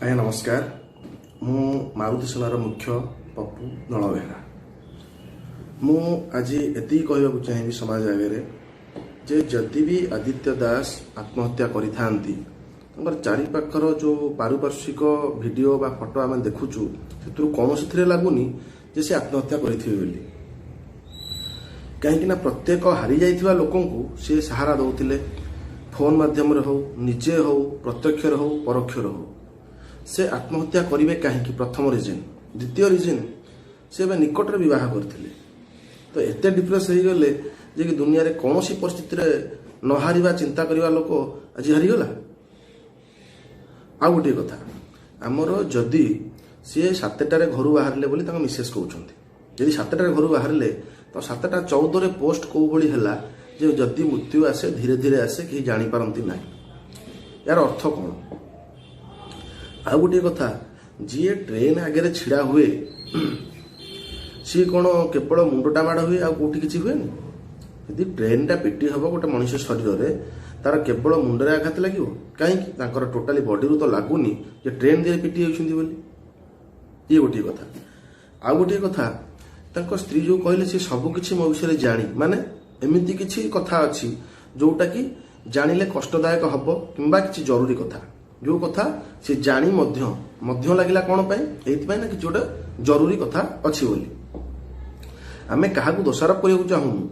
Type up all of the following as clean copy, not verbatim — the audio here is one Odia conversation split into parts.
ଆଜ୍ଞା ନମସ୍କାର। ମୁଁ ମାରୁତି ସେନାର ମୁଖ୍ୟ ପପୁ ଦଳବେହେରା। ମୁଁ ଆଜି ଏତିକି କହିବାକୁ ଚାହିଁବି ସମାଜ ଆଗରେ ଯେ ଯଦି ବି ଆଦିତ୍ୟ ଦାସ ଆତ୍ମହତ୍ୟା କରିଥାନ୍ତି, ତାଙ୍କର ଚାରିପାଖର ଯେଉଁ ପାରିପାର୍ଶ୍ୱିକ ଭିଡ଼ିଓ ବା ଫଟୋ ଆମେ ଦେଖୁଛୁ, ସେଥିରୁ କୌଣସିଥିରେ ଲାଗୁନି ଯେ ସେ ଆତ୍ମହତ୍ୟା କରିଥିବେ ବୋଲି। କାହିଁକି ନା ପ୍ରତ୍ୟେକ ହାରିଯାଇଥିବା ଲୋକଙ୍କୁ ସିଏ ସାହାରା ଦେଉଥିଲେ, ଫୋନ୍ ମାଧ୍ୟମରେ ହଉ, ନିଜେ ହଉ, ପ୍ରତ୍ୟକ୍ଷରେ ହଉ, ପରୋକ୍ଷରେ ହଉ। ସେ ଆତ୍ମହତ୍ୟା କରିବେ କାହିଁକି? ପ୍ରଥମ ରିଜନ୍। ଦ୍ୱିତୀୟ ରିଜନ୍, ସେ ଏବେ ନିକଟରେ ବିବାହ କରିଥିଲେ, ତ ଏତେ ଡିପ୍ରେସ୍ ହେଇଗଲେ ଯେ କି ଦୁନିଆରେ କୌଣସି ପରିସ୍ଥିତିରେ ନ ହାରିବା ଚିନ୍ତା କରିବା ଲୋକ ଆଜି ହାରିଗଲା। ଆଉ ଗୋଟିଏ କଥା, ଆମର ଯଦି ସିଏ 7ଟାରେ ଘରୁ ବାହାରିଲେ ବୋଲି ତାଙ୍କ ମିସେସ୍ କହୁଛନ୍ତି, ଯଦି 7ଟାରେ ଘରୁ ବାହାରିଲେ ତ 7:14ରେ ପୋଷ୍ଟ କୋଉ ଭଳି ହେଲା ଯେ ଯଦି ମୃତ୍ୟୁ ଆସେ ଧୀରେ ଧୀରେ ଆସେ, କେହି ଜାଣିପାରନ୍ତି ନାହିଁ? ଏହାର ଅର୍ଥ କ'ଣ? ଆଉ ଗୋଟିଏ କଥା, ଯିଏ ଟ୍ରେନ୍ ଆଗରେ ଛିଡ଼ା ହୁଏ, ସିଏ କ'ଣ କେବଳ ମୁଣ୍ଡଟା ମାଡ଼ ହୁଏ, ଆଉ କୋଉଠି କିଛି ହୁଏନି? ଯଦି ଟ୍ରେନ୍ଟା ପିଟି ହବ ଗୋଟେ ମଣିଷ ଶରୀରରେ, ତାର କେବଳ ମୁଣ୍ଡରେ ଆଘାତ ଲାଗିବ କାହିଁକି? ତାଙ୍କର ଟୋଟାଲି ବଡିରୁ ତ ଲାଗୁନି ଯେ ଟ୍ରେନ୍ ଦେହରେ ପିଟି ହେଉଛନ୍ତି ବୋଲି। ଇଏ ଗୋଟିଏ କଥା। ଆଉ ଗୋଟିଏ କଥା, ତାଙ୍କ ସ୍ତ୍ରୀ ଯୋଉ କହିଲେ ସେ ସବୁ କିଛି ମୋ ବିଷୟରେ ଜାଣି, ମାନେ ଏମିତି କିଛି କଥା ଅଛି ଯୋଉଟା କି ଜାଣିଲେ କଷ୍ଟଦାୟକ ହବ, କିମ୍ବା କିଛି ଜରୁରୀ କଥା, ଯୋଉ କଥା ସେ ଜାଣି ମଧ୍ୟ ମଧ୍ୟ ଲାଗିଲା କ'ଣ ପାଇଁ? ଏଇଥିପାଇଁ ନା କିଛି ଗୋଟେ ଜରୁରୀ କଥା ଅଛି ବୋଲି। ଆମେ କାହାକୁ ଦୋଷାରୋପ କରିବାକୁ ଚାହୁଁନୁ,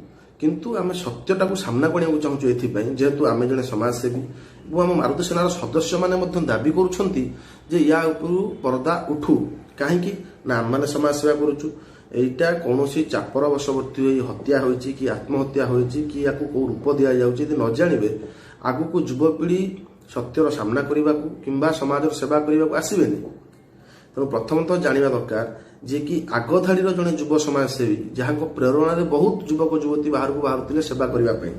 କିନ୍ତୁ ଆମେ ସତ୍ୟଟାକୁ ସାମ୍ନାକୁ ଆଣିବାକୁ ଚାହୁଁଛୁ। ଏଥିପାଇଁ ଯେହେତୁ ଆମେ ଜଣେ ସମାଜସେବୀ ଏବଂ ଆମ ମାରୁତି ସେନାର ସଦସ୍ୟମାନେ ମଧ୍ୟ ଦାବି କରୁଛନ୍ତି ଯେ ୟା ଉପରୁ ପରଦା ଉଠୁ। କାହିଁକି ନା ଆମମାନେ ସମାଜ ସେବା କରୁଛୁ। ଏଇଟା କୌଣସି ଚାପର ବଶବର୍ତ୍ତୀ ହୋଇ ହତ୍ୟା ହୋଇଛି କି ଆତ୍ମହତ୍ୟା ହୋଇଛି କି ୟାକୁ କୋଉ ରୂପ ଦିଆଯାଉଛି, ଯଦି ନ ଜାଣିବେ, ଆଗକୁ ଯୁବପିଢ଼ି ସତ୍ୟର ସାମ୍ନା କରିବାକୁ କିମ୍ବା ସମାଜର ସେବା କରିବାକୁ ଆସିବେନି। ତେଣୁ ପ୍ରଥମତଃ ଜାଣିବା ଦରକାର ଯେ କି ଆଗ ଧାଡ଼ିର ଜଣେ ଯୁବ ସମାଜସେବୀ, ଯାହାଙ୍କ ପ୍ରେରଣାରେ ବହୁତ ଯୁବକ ଯୁବତୀ ବାହାରକୁ ବାହାରୁଥିଲେ ସେବା କରିବା ପାଇଁ,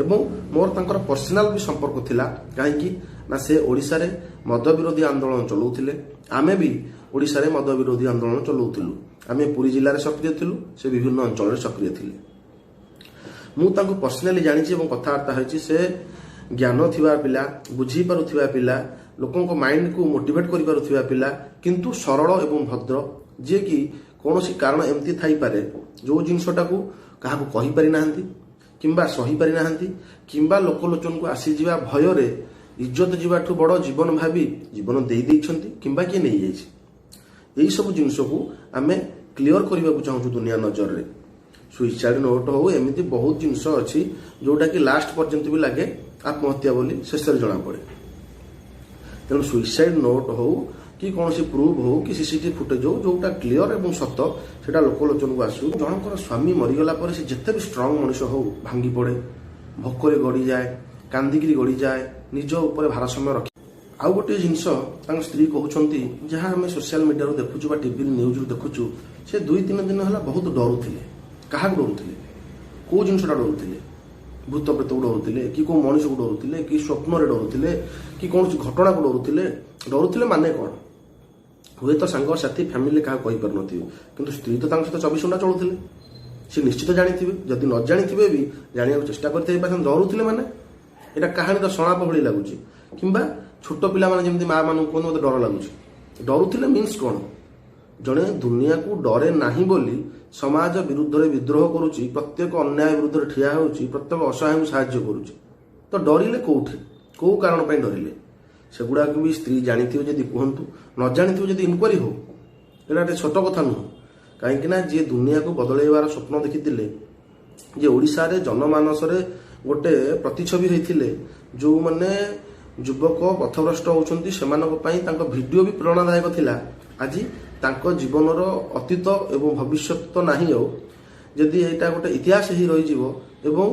ଏବଂ ମୋର ତାଙ୍କର ପର୍ସନାଲ ବି ସମ୍ପର୍କ ଥିଲା। କାହିଁକି ନା ସେ ଓଡ଼ିଶାରେ ମଦ ବିରୋଧୀ ଆନ୍ଦୋଳନ ଚଲାଉଥିଲେ, ଆମେ ବି ଓଡ଼ିଶାରେ ମଦ ବିରୋଧୀ ଆନ୍ଦୋଳନ ଚଲାଉଥିଲୁ। ଆମେ ପୁରୀ ଜିଲ୍ଲାରେ ସକ୍ରିୟ ଥିଲୁ, ସେ ବିଭିନ୍ନ ଅଞ୍ଚଳରେ ସକ୍ରିୟ ଥିଲେ। ମୁଁ ତାଙ୍କୁ ପର୍ସନାଲି ଜାଣିଛି ଏବଂ କଥାବାର୍ତ୍ତା ହେଇଛି। ସେ ଜ୍ଞାନ ଥିବା ପିଲା, ବୁଝିପାରୁଥିବା ପିଲା, ଲୋକଙ୍କ ମାଇଣ୍ଡକୁ ମୋଟିଭେଟ୍ କରିପାରୁଥିବା ପିଲା, କିନ୍ତୁ ସରଳ ଏବଂ ଭଦ୍ର, ଯିଏକି କୌଣସି କାରଣ ଏମିତି ଥାଇପାରେ ଯୋଉ ଜିନିଷଟାକୁ କାହାକୁ କହିପାରି ନାହାନ୍ତି କିମ୍ବା ସହିପାରି ନାହାନ୍ତି, କିମ୍ବା ଲୋକଲୋଚନକୁ ଆସିଯିବା ଭୟରେ ଇଜ୍ଜତ ଯିବାଠୁ ବଡ଼ ଜୀବନ ଭାବି ଜୀବନ ଦେଇ ଦେଇଛନ୍ତି, କିମ୍ବା କିଏ ନେଇଯାଇଛି। ଏଇସବୁ ଜିନିଷକୁ ଆମେ କ୍ଲିଅର କରିବାକୁ ଚାହୁଁଛୁ ଦୁନିଆ ନଜରରେ। ସୁଇସାଇଡ୍ ନୋଟ୍ ହଉ, ଏମିତି ବହୁତ ଜିନିଷ ଅଛି ଯୋଉଟାକି ଲାଷ୍ଟ ପର୍ଯ୍ୟନ୍ତ ବି ଲାଗେ ଆତ୍ମହତ୍ୟା ବୋଲି ଶେଷରେ ଜଣାପଡ଼େ। ତେଣୁ ସୁଇସାଇଡ୍ ନୋଟ୍ ହଉ କି କୌଣସି ପ୍ରୁଫ୍ ହଉ କି ସିସିଟିଭି ଫୁଟେଜ ହଉ, ଯୋଉଟା କ୍ଲିଅର ଏବଂ ସତ ସେଟା ଲୋକଲୋଚନକୁ ଆସୁ। ଜଣଙ୍କର ସ୍ୱାମୀ ମରିଗଲା ପରେ ସେ ଯେତେ ବି ଷ୍ଟ୍ରଙ୍ଗ ମଣିଷ ହଉ ଭାଙ୍ଗି ପଡ଼େ, ଭୋକରେ ଗଡ଼ିଯାଏ, କାନ୍ଦିକିରି ଗଡ଼ିଯାଏ, ନିଜ ଉପରେ ଭାରସାମ୍ୟ ରଖେ। ଆଉ ଗୋଟିଏ ଜିନିଷ ତାଙ୍କ ସ୍ତ୍ରୀ କହୁଛନ୍ତି, ଯାହା ଆମେ ସୋସିଆଲ ମିଡିଆରୁ ଦେଖୁଛୁ ବା ଟିଭି ନ୍ୟୁଜରୁ ଦେଖୁଛୁ, ସେ 2-3 ଦିନ ହେଲା ବହୁତ ଡରୁଥିଲେ। କାହାକୁ ଡରୁଥିଲେ? କୋଉ ଜିନିଷଟା ଡରୁଥିଲେ? ଭୂତ ପ୍ରେତକୁ ଡରୁଥିଲେ କି କୋଉ ମଣିଷକୁ ଡରୁଥିଲେ କି ସ୍ୱପ୍ନରେ ଡରୁଥିଲେ କି କୌଣସି ଘଟଣାକୁ ଡରୁଥିଲେ? ଡରୁଥିଲେ ମାନେ କ'ଣ? ହୁଏତ ସାଙ୍ଗସାଥି, ଫ୍ୟାମିଲି କାହାକୁ କହିପାରୁନଥିବେ, କିନ୍ତୁ ସ୍ତ୍ରୀ ତ ତାଙ୍କ ସହିତ 24 ଘଣ୍ଟା ଚଳୁଥିଲେ, ସେ ନିଶ୍ଚିତ ଜାଣିଥିବେ। ଯଦି ନ ଜାଣିଥିବେ ବି ଜାଣିବାକୁ ଚେଷ୍ଟା କରିଥାଇ ପାରନ୍ତି। ଡରୁଥିଲେ ମାନେ ଏଇଟା କାହାଣୀର ସଂଳାପ ଭଳି ଲାଗୁଛି, କିମ୍ବା ଛୋଟ ପିଲାମାନେ ଯେମିତି ମା ମାନଙ୍କୁ କୁହନ୍ତି ମୋତେ ଡର ଲାଗୁଛି। ଡରୁଥିଲେ ମିନ୍ସ କ'ଣ? ଜଣେ ଦୁନିଆକୁ ଡରେ ନାହିଁ ବୋଲି ସମାଜ ବିରୁଦ୍ଧରେ ବିଦ୍ରୋହ କରୁଛି, ପ୍ରତ୍ୟେକ ଅନ୍ୟାୟ ବିରୁଦ୍ଧରେ ଠିଆ ହେଉଛି, ପ୍ରତ୍ୟେକ ଅସହାୟଙ୍କୁ ସାହାଯ୍ୟ କରୁଛି, ତ ଡରିଲେ କୋଉଠି, କୋଉ କାରଣ ପାଇଁ ଡରିଲେ? ସେଗୁଡ଼ାକୁ ବି ସ୍ତ୍ରୀ ଜାଣିଥିବେ ଯଦି କୁହନ୍ତୁ, ନ ଜାଣିଥିବେ ଯଦି ଇନକ୍ୱାରି ହଉ। ଏଇଟା ଗୋଟେ ଛୋଟ କଥା ନୁହଁ। କାହିଁକି ନା ଯିଏ ଦୁନିଆକୁ ବଦଳେଇବାର ସ୍ୱପ୍ନ ଦେଖିଥିଲେ, ଯେ ଓଡ଼ିଶାରେ ଜନମାନସରେ ଗୋଟେ ପ୍ରତିଛବି ହେଇଥିଲେ, ଯୋଉମାନେ ଯୁବକ ପଥଭ୍ରଷ୍ଟ ହେଉଛନ୍ତି ସେମାନଙ୍କ ପାଇଁ ତାଙ୍କ ଭିଡ଼ିଓ ବି ପ୍ରେରଣାଦାୟକ ଥିଲା, ଆଜି ତାଙ୍କ ଜୀବନର ଅତୀତ ଏବଂ ଭବିଷ୍ୟତ ତ ନାହିଁ ଆଉ। ଯଦି ଏଇଟା ଗୋଟେ ଇତିହାସ ହେଇ ରହିଯିବ ଏବଂ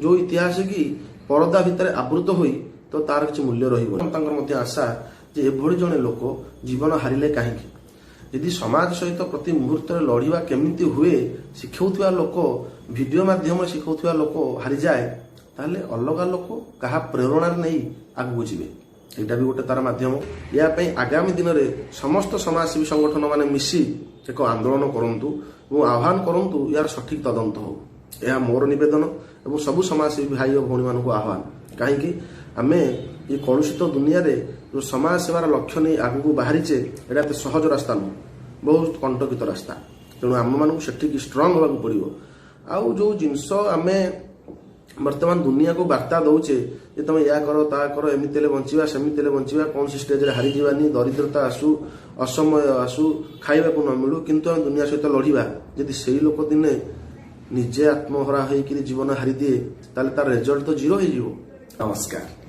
ଯୋଉ ଇତିହାସ କି ପରଦା ଭିତରେ ଆବୃତ ହୋଇ, ତ ତାର କିଛି ମୂଲ୍ୟ ରହିବ। ତାଙ୍କର ମଧ୍ୟ ଆଶା ଯେ ଏଭଳି ଜଣେ ଲୋକ ଜୀବନ ହାରିଲେ କାହିଁକି? ଯଦି ସମାଜ ସହିତ ପ୍ରତି ମୁହୂର୍ତ୍ତରେ ଲଢ଼ିବା କେମିତି ହୁଏ ଶିଖଉଥିବା ଲୋକ, ଭିଡ଼ିଓ ମାଧ୍ୟମରେ ଶିଖଉଥିବା ଲୋକ ହାରିଯାଏ, ତାହେଲେ ଅଲଗା ଲୋକ କାହା ପ୍ରେରଣାରେ ନେଇ ଆଗକୁ ଯିବେ? ଏଇଟା ବି ଗୋଟେ ତାର ମାଧ୍ୟମ। ୟା ପାଇଁ ଆଗାମୀ ଦିନରେ ସମସ୍ତ ସମାଜସେବୀ ସଂଗଠନ ମାନେ ମିଶି ଏକ ଆନ୍ଦୋଳନ କରନ୍ତୁ ଏବଂ ଆହ୍ୱାନ କରନ୍ତୁ ୟାର ସଠିକ ତଦନ୍ତ ହଉ। ଏହା ମୋର ନିବେଦନ ଏବଂ ସବୁ ସମାଜସେବୀ ଭାଇ ଓ ଭଉଣୀମାନଙ୍କୁ ଆହ୍ୱାନ। କାହିଁକି ଆମେ ଏ କଳୁଷିତ ଦୁନିଆରେ ଯେଉଁ ସମାଜ ସେବାର ଲକ୍ଷ୍ୟ ନେଇ ଆଗକୁ ବାହାରିଛେ, ଏଇଟା ଏତେ ସହଜ ରାସ୍ତା ନୁହଁ, ବହୁତ କଣ୍ଟକିତ ରାସ୍ତା। ତେଣୁ ଆମମାନଙ୍କୁ ସେଠିକି ଷ୍ଟ୍ରଙ୍ଗ ହେବାକୁ ପଡ଼ିବ। ଆଉ ଯେଉଁ ଜିନିଷ ଆମେ ବର୍ତ୍ତମାନ ଦୁନିଆକୁ ବାର୍ତ୍ତା ଦଉଛେ ଯେ ତମେ ୟା କର, ତା କର, ଏମିତି ହେଲେ ବଞ୍ଚିବା, ସେମିତି ହେଲେ ବଞ୍ଚିବା, କୌଣସି ଷ୍ଟେଜରେ ହାରିଯିବାନି, ଦରିଦ୍ରତା ଆସୁ, ଅସମୟ ଆସୁ, ଖାଇବାକୁ ନ ମିଳୁ, କିନ୍ତୁ ଆମେ ଦୁନିଆ ସହିତ ଲଢ଼ିବା। ଯଦି ସେଇ ଲୋକ ଦିନେ ନିଜେ ଆତ୍ମହରା ହେଇକିରି ଜୀବନ ହାରିଦିଏ, ତାହେଲେ ତାର ରେଜଲ୍ଟ ତ ଜିରୋ ହେଇଯିବ। ନମସ୍କାର।